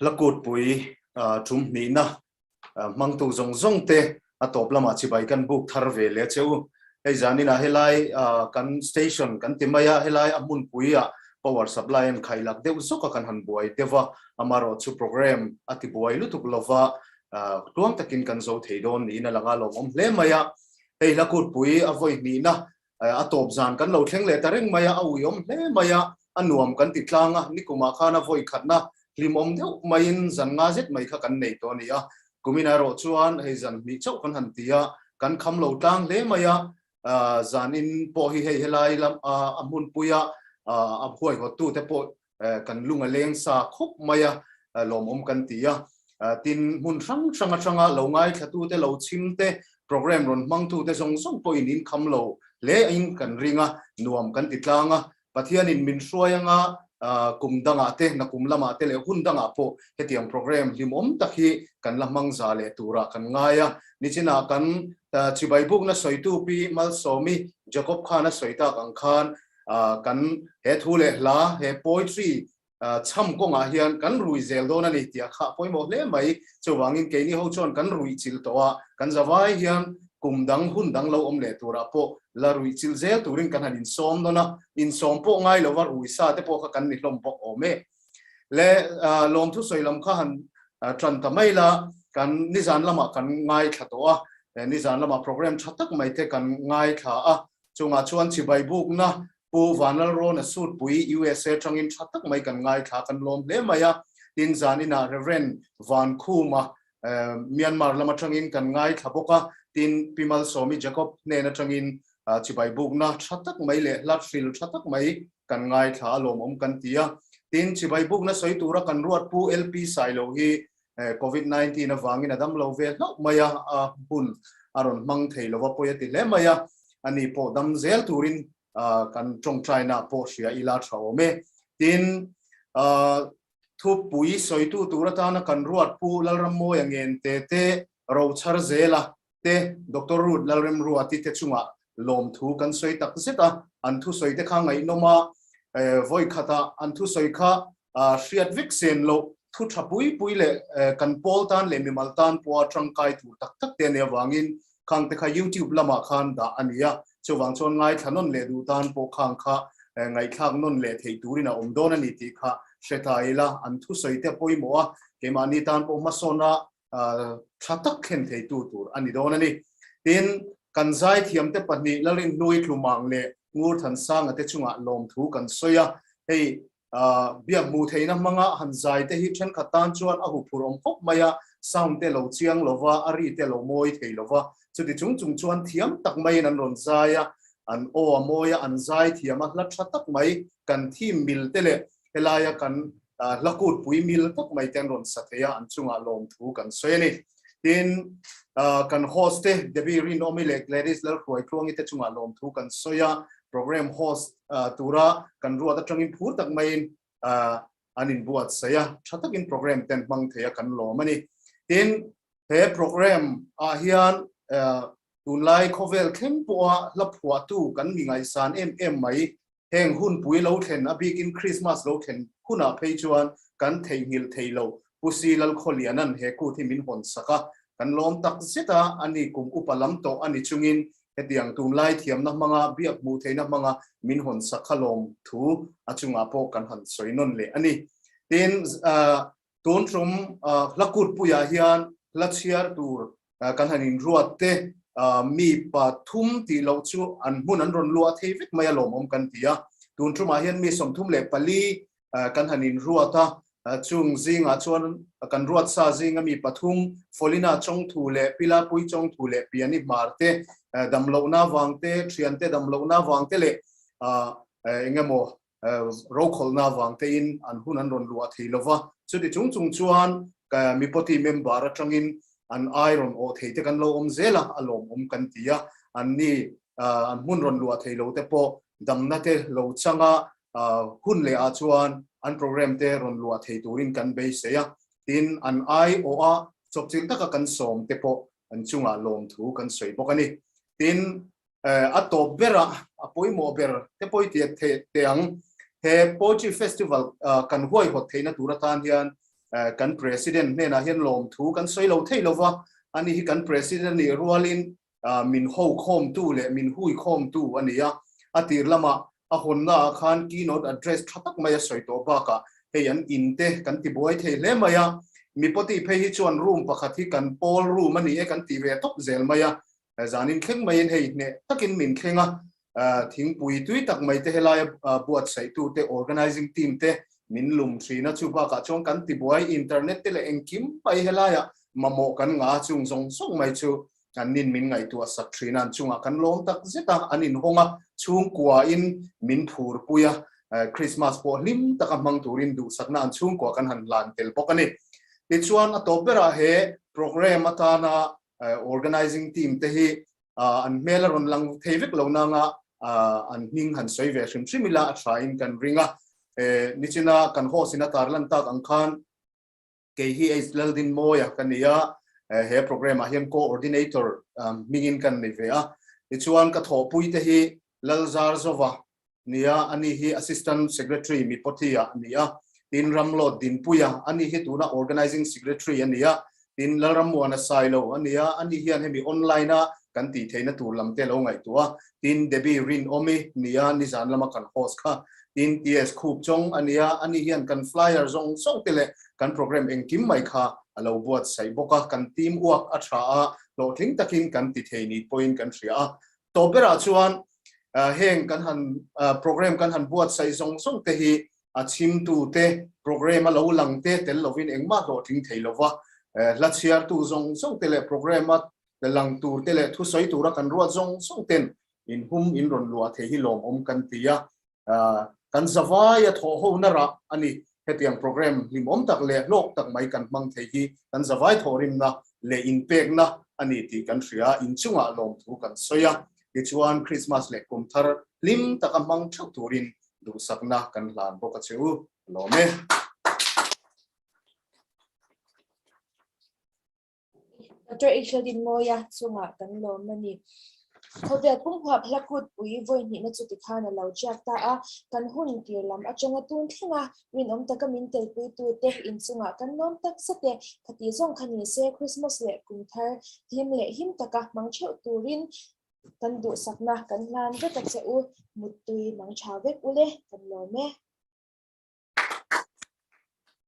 Hlakutpui ṭum hnihna hmangtu zawng zawng te a tawp lamah chibai kan buk thar ve leh che u. Hei zaninah helai kan station kan ti mai a, helai a hmunpuiah power supply an khailak deuh zawk a kan han buai deuh a, amaherawhchu program a ti buai lutuk lova tluang takin kan zo thei dawn niin a lang a, lawmawm hle mai a. Hei Hlakutpui a vawi hnihna A tawp zan kan lo thleng leh ta reng mai a, a uiawm hle mai a, a nuam kan ti tlang a, nikumah khan a vawi khatna hlimawm deuh maiin zan nga zet mai kha kan nei tawh a ni a, kumin erawh chuan hei zan hnih chauh kan han ti a, kan kham lo tlang hle mai a, zanin pawh hi hei helai lam a hmunpuia a huaihawttute pawh kan lung a leng sa khawp mai a, lawmawm kan ti a. Tin, hmun hrang hrang atanga lo ngaithlatute, lo chhimte, programme rawn hmangtute zawng zawng pawhin in kham lo hle in kan ring a, nuam kan ti tlang a. Pathianin min hruai anga kum dangah te, nakum lamah te leh hun dangah pawh hetiang programme hlimawm tak hi kan la hmang za leh turah kan ngai a. Nichinah kan chibai bukna sawitu Pi Malsawmi Jacob khan a sawi tak ang khan Kan he thu leh hla, he poetry chham kawngah hian kan rui zel dawn a ni tih a khah pawimawh hle mai. Chuvangin keini ho chuan kan ruih chilh tawh a, kan zavai hian kum dang hun dang lo awm leh turah pawh la ruih chilh zel turin kan han insawm dawn a, insawm pawh ngai lova rui sa te pawh kha kan ni hlawm bawk awm e. Le lawmthu sawi lam kha han tan ta mai la, kan nizan lamah kan ngaithla tawh a, nizan lamah programme tha tak mai te kan ngaithla a, Chungah chuan chibai bukna Pu Vanlalrawna Sutpui USA tangin tha tak mai kan ngaithla kan lawm hle mai a. Tin zaninah Rev. Vankhuma Myanmar lam atangin kan ngaithla bawk a. Tin Pi Malsawmi Jacob hnen atangin chibai bukna tha tak mai leh hla hril tha tak mai kan ngaithla a lawmawm kan ti a. Tin chibai bukna sawi tura kan ruat Pu LP Sailo hi Covid 19 avangin a dam lo ve hlauh mai a, a hun a rawn hmang thei lo va pawi a ti hle mai a, ani pawh dam zel turin kan tawngtaina pawh hria ila tha awm e. Tin, thupui sawitu tur atana kan ruat Pu Lalrammawia Ngente te Rochhar zela te Doctor Ruth Lalremruati te chungah lawmthu kan sawi tak zet a, an thusawi te kha ngaihnawm a, vawi khatah an thusawi kha hriat vek sen loh thu tha pui pui leh kan pawl tan leh mimal tan pawha tangkai tur tak tak te a nih avangin khang te kha YouTube lamah khan dah a ni a, chuvang chuan ngaithla nawn leh duh tan pawh khang kha ngaihthlak nawn leh theih turin a awm dawn a ni tih kha hre ta ila, an thusawi te a pawimawh a, keimahni tan pawh hmasawn a tha tak thlen theitu tur a ni dawn a ni. Tin, kan zaithiamte pahnih Lalrinhlui Tlumang leh Ngurthansanga te chungah lawmthu kan sawi a, hei biak hmuh theihna hmanga han zai te hi thenkhat tan chuan a huphurh awm khawp mai a, sound te lo chiang lova, a ri te lo mawi thei lova, chuti chung chung chuan thiam tak maiin an rawn zai a, an aw a mawi a, an zai thiam a, hla tha tak mai kan theme mil te leh helaia kan hla kut pui mil tak mai te an rawn sa thei a, an chungah lawmthu kan sawi a ni. Tin, kan host te Debbie Rinawmi leh Gladys Lalhruaitluangi te chungah lawmthu kan sawi a, program host tura kan ruat atangin phur tak maiin an inbuatsaih a, tha takin program te an hmang thei a, kan lawm a ni. Tin, he program ah hian tunlai khawvel thleng pawha hla phuahtu kan mi ngaihsan em em mai Heng hunpui lo thlen a bikin Krismas lo thlen hunah phei chuan kan theihnghilh thei lo. Pu Si Lalkhawliana'n he kut hi min hawn sak a, kan lawm tak zet a, ani kum upa lam tawh a ni chungin hetiang tunlai thiamna hmanga biak hmuh theihna hmanga min hawn sak kha lawm thu a chungah pawh kan han sawi nawn leh a ni. Tin, tun tum hla kutpuiah hian hla chhiar tur Kan han inruat te mi pathum tih loh chu an hmun an rawn luah thei vek mai a lawmawm kan ti a. Tun tumah hian mi 34 kan han inruat a, chung zingah chuan kan ruat sa zinga mi pathum Folina Chawngthu leh Pilapui Chawngthu leh Piani Hmar te damlohna vang te, thiante damlohna vang te leh eng emaw rokhawlhna avang tein an hun an rawn luah thei lo va, chuti chung chung chuan mipawti member atangin an ai rawn awh thei te kan lo awm zel a, a lawmawm kan ti a, anni an hmun rawn luah thei lo te pawh damna te lo changa hun leh ah chuan an program te rawn luah thei turin kan beisei a, tin an ai awh a chawpchilh taka kan sawm te pawh an chungah lawmthu kan sawi bawk a ni. Tin, A tawp bera a pawimawh ber te pawi teh ang. He Poetry Festival kan huaihawt theihna tur atan hian Kan President hnenah hian lawmthu kan sawi lo thei lova, ani hi kan President nih rualin min ho khawmtu leh min hui khawmtu a ni a. A tir lamah a hawnnaah khan keynote address tha tak mai a sawi tawh bakah hei an in te kan ti buai thei hle mai a. Mipawti phei hi chuan room pakhat hi kan pawl room a ni e kan ti ve tawp zel mai a. Zanin thleng maiin hei hneh takin min thleng a, thingpui tui tak mai te helaia buatsaihtu te, organising team te min lum thin a, chu bakah chuan kan tibuai internet te leh engkim mai helaia mamawh kan ngah a, chung zawng zawng mai chu an nin min ngaihtuah sak thin a, an chungah kan lawm tak zet a, an inhawng a, chhungkuain min phurpui a, Christmas pawh hlim taka hmang turin duhsakna an chhungkua kan han hlan tel bawk a ni. Tichuan a tawp berah he programme atana Organizing team te hi an hmel a rawn lang thei vek lo nanga an hming han sawi ve hrim hrim ila a tha in kan ring a. Nichina kan host in a tarlan tak ang khan kei hi H Laldinmawia ka ni a, he program ah hian coordinator hmingin kan nei ve a. Tichuan ka thawhpui te hi Lalzarzova Nia, ani hi Assistant Secretary Mipothi-ah a ni a, tin Ramlawt Dinpuia, ani hi tuna Organising Secretary a ni a, tin Lalrammuana Sailo a ni a, ani hian hemi online-a kan tih theihna tur lam te lo ngaihtuah a, tin Debbie Rinawmi nia nizan lama kan host kha, tin TS Khupchawng a ni a, ani hian kan flyer zawng zawng te leh kan programme engkim mai kha a lo buatsaih bawk a, kan team work a tha a, hlawhtling takin kan ti thei ni pawhin kan hria a. Tawp berah chuan heng kan han program kan han buatsaih zawng zawng te hi a chhimtu te program a lo lang te tel lovin engmah hlawhtling thei lova, hla chhiartu zawng zawng te leh program a lang tur te leh thusawi tura kan ruat zawng zawng ten inhum in rawn luah thei hi lawmawm kan ti a. Kan zavai a thawh ho na rah a ni. Hetiang program hlimawm tak leh hlawk tak mai kan hmang thei hi kan zavai thawhrimna leh inpekna a ni tih kan hria a, inchungah lawmthu kan sawi a. Tichuan Krismas leh kum thar hlim taka hmang theuh turin duhsakna kan hlan bawk a che u. Ka lawm e. Doctor Ishaldinmawia chungah kan lawm a ni. Khawvel pumhuap hla kutpui vawi hnihna chu tikhan a lo tiak ta a, kan hun tir lam atanga tun thleng a, rinawm taka min telpuitute inchungah kan lawm tak zet e. Khati zawng kha ni se Christmas leh kum thar hlim leh him taka hmang theuh turin kan duhsakna kan hlan vek a che u, muttui mang tha vek ule, kan lawm e.